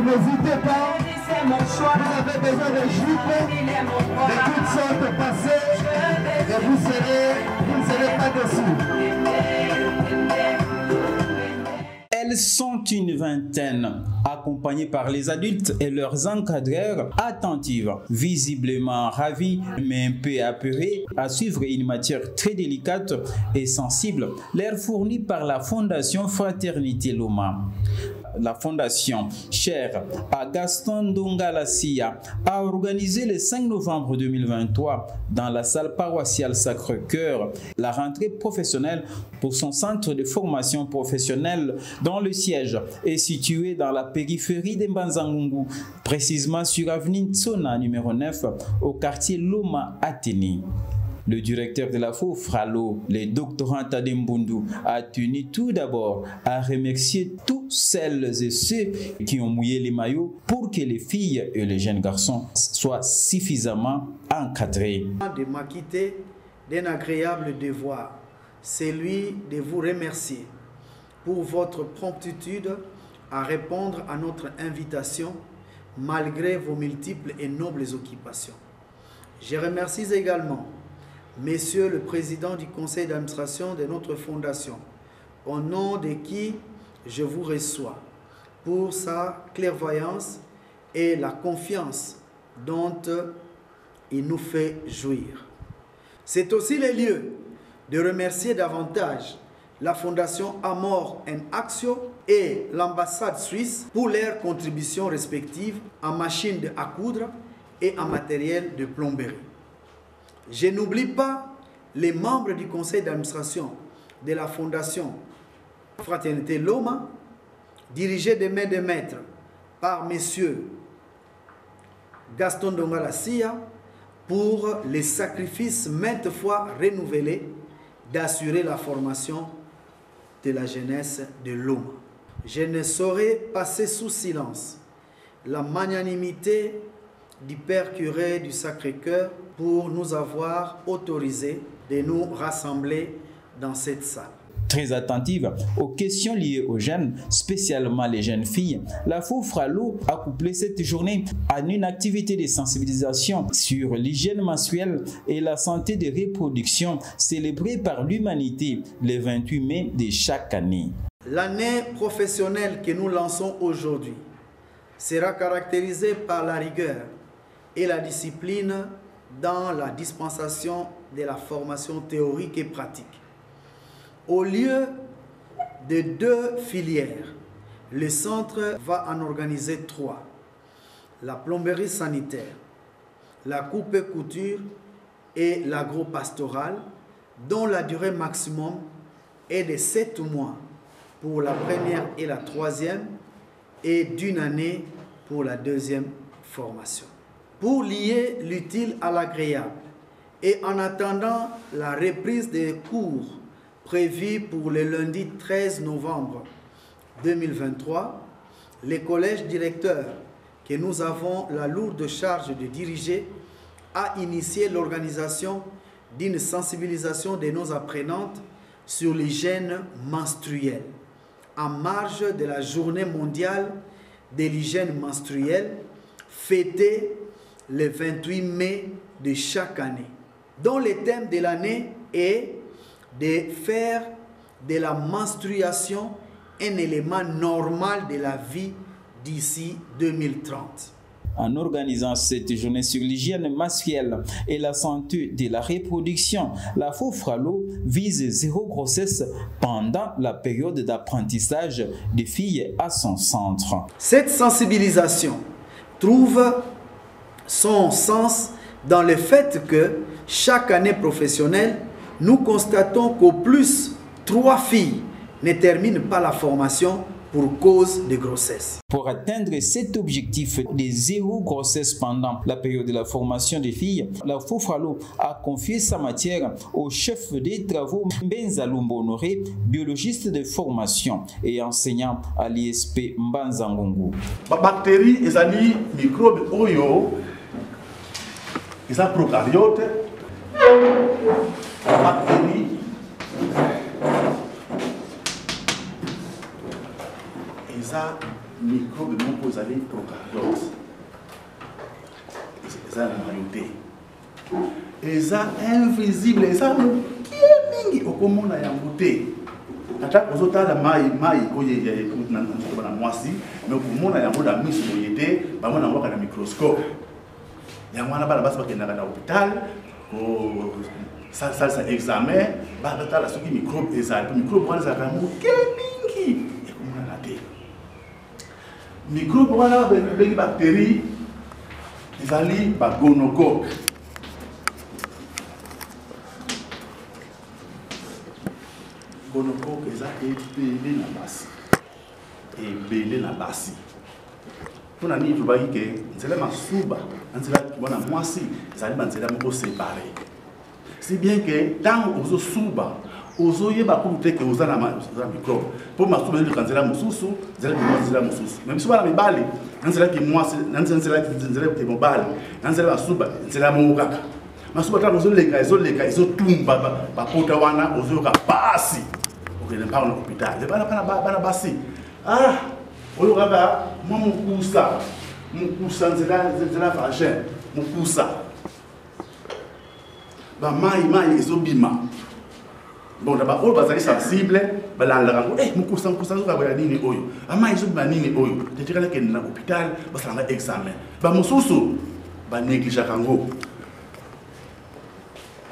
n'hésitez pas. Vous avez besoin de jupes, de toutes sortes passées, et vous serez, vous ne serez pas déçus. Elles sont une vingtaine, accompagnées par les adultes et leurs encadreurs attentives, visiblement ravis, mais un peu apeurées à suivre une matière très délicate et sensible, leur fournie par la Fondation Fraternité Loma. La fondation chère à Gaston Ndongala-Sia a organisé le 5 novembre 2023 dans la salle paroissiale Sacré-Cœur la rentrée professionnelle pour son centre de formation professionnelle dont le siège est situé dans la périphérie de Mbanza-Ngungu, précisément sur avenue Ntsona numéro 9 au quartier Loma Athénée. Le directeur de la FOFRALO, le doctorant Tadé Mbundu, a tenu tout d'abord à remercier tous celles et ceux qui ont mouillé les maillots pour que les filles et les jeunes garçons soient suffisamment encadrés. De m'acquitter d'un agréable devoir, celui de vous remercier pour votre promptitude à répondre à notre invitation malgré vos multiples et nobles occupations. Je remercie également Monsieur le Président du Conseil d'administration de notre fondation, au nom de qui je vous reçois, pour sa clairvoyance et la confiance dont il nous fait jouir. C'est aussi le lieu de remercier davantage la Fondation Amor and Axio et l'ambassade suisse pour leurs contributions respectives en machines à coudre et en matériel de plomberie. Je n'oublie pas les membres du conseil d'administration de la Fondation Fraternité Loma, dirigée de main de maître par messieurs Gaston Ndongala-Sia, pour les sacrifices maintes fois renouvelés d'assurer la formation de la jeunesse de Loma. Je ne saurais passer sous silence la magnanimité du Père curé du Sacré-Cœur pour nous avoir autorisé de nous rassembler dans cette salle. Très attentive aux questions liées aux jeunes, spécialement les jeunes filles, la FOFRALO a couplé cette journée à une activité de sensibilisation sur l'hygiène menstruelle et la santé de reproduction célébrée par l'humanité le 28 mai de chaque année. L'année professionnelle que nous lançons aujourd'hui sera caractérisée par la rigueur et la discipline dans la dispensation de la formation théorique et pratique. Au lieu de 2 filières, le centre va en organiser 3. La plomberie sanitaire, la coupe et couture et l'agropastoral, dont la durée maximum est de 7 mois pour la première et la troisième et d'une année pour la deuxième formation. Pour lier l'utile à l'agréable et en attendant la reprise des cours prévue pour le lundi 13 novembre 2023, les collèges directeurs que nous avons la lourde charge de diriger a initié l'organisation d'une sensibilisation de nos apprenantes sur l'hygiène menstruelle, en marge de la journée mondiale de l'hygiène menstruelle fêtée le 28 mai de chaque année, dont le thème de l'année est de faire de la menstruation un élément normal de la vie d'ici 2030. En organisant cette journée sur l'hygiène menstruelle et la santé de la reproduction, la FOFRALO vise 0 grossesse pendant la période d'apprentissage des filles à son centre. Cette sensibilisation trouve son sens dans le fait que chaque année professionnelle, nous constatons qu'au plus 3 filles ne terminent pas la formation pour cause de grossesse. Pour atteindre cet objectif de 0 grossesse pendant la période de la formation des filles, la FOFRALO a confié sa matière au chef des travaux Mbenza Lumbo Honoré, biologiste de formation et enseignant à l'I S P Mbanza Ngungu. Ba bactérie ezali microbe oyo eza prokaryote. Bactérie eza microbe moko ezali procaryote, eza na noyau te, eza invisible, eza moke mingi, okomona yango te. Ata ozotala mai mai oyo na nzoto na mwasi, me okomona yango na miso boye te, bamona yango kaka na microscope. Yango wana bana basi bakendaka na hôpital kosalisa examen, batala soki microbe ezali. Microbe wana ezalaka moke mingi, ekomonana te. Microbe wana babengi bactérie, ezali bagonocoque. Gonocoque eza ebele na basi, ebele na basi. Mpo na nini tolobaki ke nzela masuba na nzela mwana mwasi ezali banzela moko séparé, si bien ke ntango ozosuba ozoyeba kutu te ke oza na microbe, mpo masuba ezoluka nzela mosusu, nzela kimwasi, nzela mosusu. Me biso bana mibali, na nzela kimwasi, na nzela kimobali, na nzela masuba, nzela moko kaka. Masuba ntango ozoleka, ezoleka, ezotumba bapota wana, ozoyoka pasi, okende mpango na hôpital. Bana basi, ah, oyo kaka mwa mokusa mokusa, nzela nzela vagin mokusa, bamai mai ezobima. Bon, na baoyo bazali sensible, balandaka yango. Eh, mokusa mokusa, nzoka ya nini oyo, amai ezobima nini oyo, tetikala kende na hôpital, basalanga examen. Bamosusu banégligeaka yango.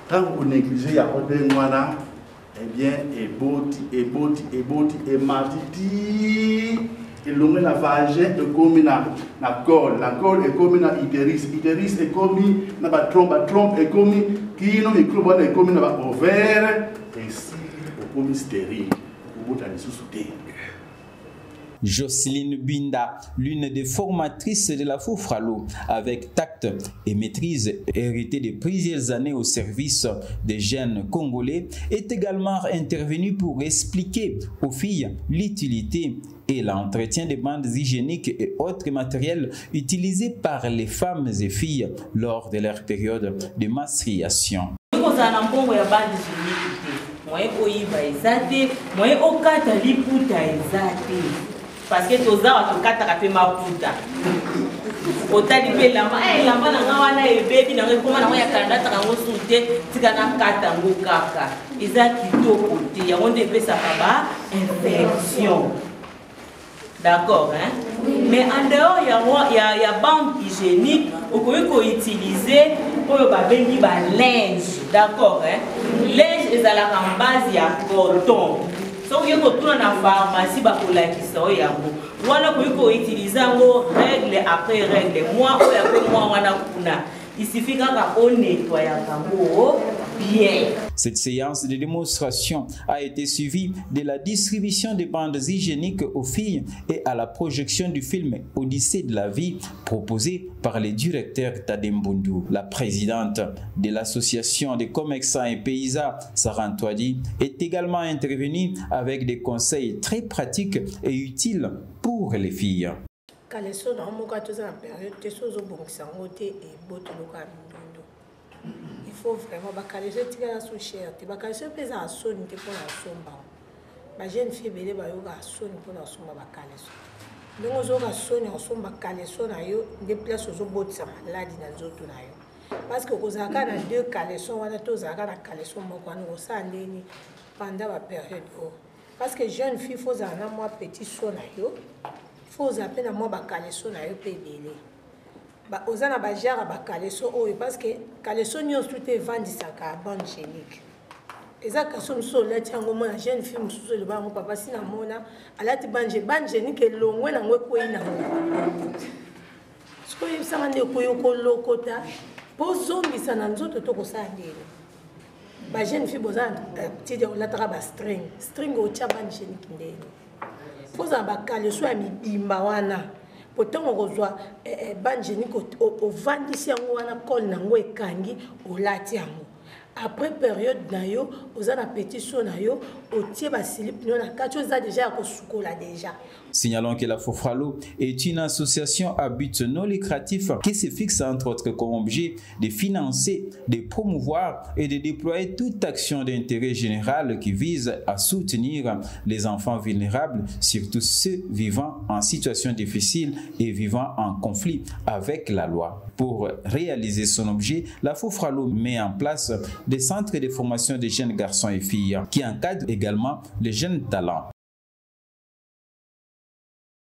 Ntango konéglige yango ndenge wana, eh bien, eboti eboti eboti, emati ti elongwe na vagin, ekomi na col, na col ekomi na utérus, utérus ekomi na batrompe, batrompe ekomi kino microbe wana ekomi na baovaire, esili, okomi stérile, okobota lisusu te. Jocelyne Binda, l'une des formatrices de la Foufralo, avec tact et maîtrise héritée de plusieurs années au service des jeunes Congolais, est également intervenue pour expliquer aux filles l'utilité et l'entretien des bandes hygiéniques et autres matériels utilisés par les femmes et filles lors de leur période de menstruation. Kozala na mbongo ya bande hygiénique te, moyen oyiba eza te, moyen okata liputa eza te, parce que toza bato tokataka mpe maputa. Otali mpe elamba, eh, elamba na nga wana ebebi nango, ekoma nango ya kala, nataka yango su te, tika nakata yango kaka, eza kitoko te. Yango nde epesaka ba infection. D'accord, hein? Mais en dehors ya, ya, ya bande hygiénique, okoki koutilize oyo babengi ba linge. D'accord, hein? Linge ezalaka en base ya coton. Soki okoki kotuna na pharmacie, bakolakisa oyo yango wana, okoki koutilize yango règle après règle, mois oyo après mois wana kuna. Il suffit kaka onettoyaka yango bien. Cette séance de démonstration a été suivie de la distribution des bandes hygiéniques aux filles et à la projection du film Odyssée de la vie proposé par le directeur Tadembundu. La présidente de l'association des commerçants et paysans, Sarah Antwadi, est également intervenue avec des conseils très pratiques et utiles pour les filles. Caleçon na moko toza na période te, so ozobongisa yango te, ebotoloka ya mindondo. Il faut vraiment bacaleçon etikala so cher te. Bacaleçon mpe eza na soni te mpona kosomba yango. Bajeune fille ebele bayokaka soni mpona kosomba bacaleçon. Ndenge ozoyoka soni ya kosomba caleçon na yo, nde place ozobotisa maladi na nzoto na yo, parce que okozala kaka na deux caleçon wana to ozala kaka na caleçon moko wana, okosala ndeni pendant bapériode oyo? Parce que jeune fille, faut ozala na mwa petit so na yo, faut ozala mpe na mwa bacaleçon na yo mpe ebele. Oza na bagenre ya bacaleçon oyo, parce que caleçon nyonso te evandisaka bande hygiénique. Eza caleçon mosusu olati yango, mona jeune fille mosusu eloba yango, papa si namona alati bande hygiénique, elongwe nango, ekwei nango. Soki oyebisanga nde ekoyi, okolokota mpo ozongisa na nzoto to kosala ndeni. Bajeune fille boza na habitude olataka bastring string, otya bande hygiénique ndeni? Kozala bacaleçon ya mibimba wana, po ntango okozwa bande hygiénique, ovandisi yango wana, col nango ekangi, olati yango. Après période na yo, oza na petit seau na yo, otie ba slip na yo na kati, oza déjà ya kosukola déjà. Signalons que la FOFRALO est une association à but non lucratif qui se fixe entre autres comme objet de financer, de promouvoir et de déployer toute action d'intérêt général qui vise à soutenir les enfants vulnérables, surtout ceux vivant en situation difficile et vivant en conflit avec la loi. Pour réaliser son objet, la FOFRALO met en place des centres de formation de jeunes garçons et filles qui encadrent également les jeunes talents.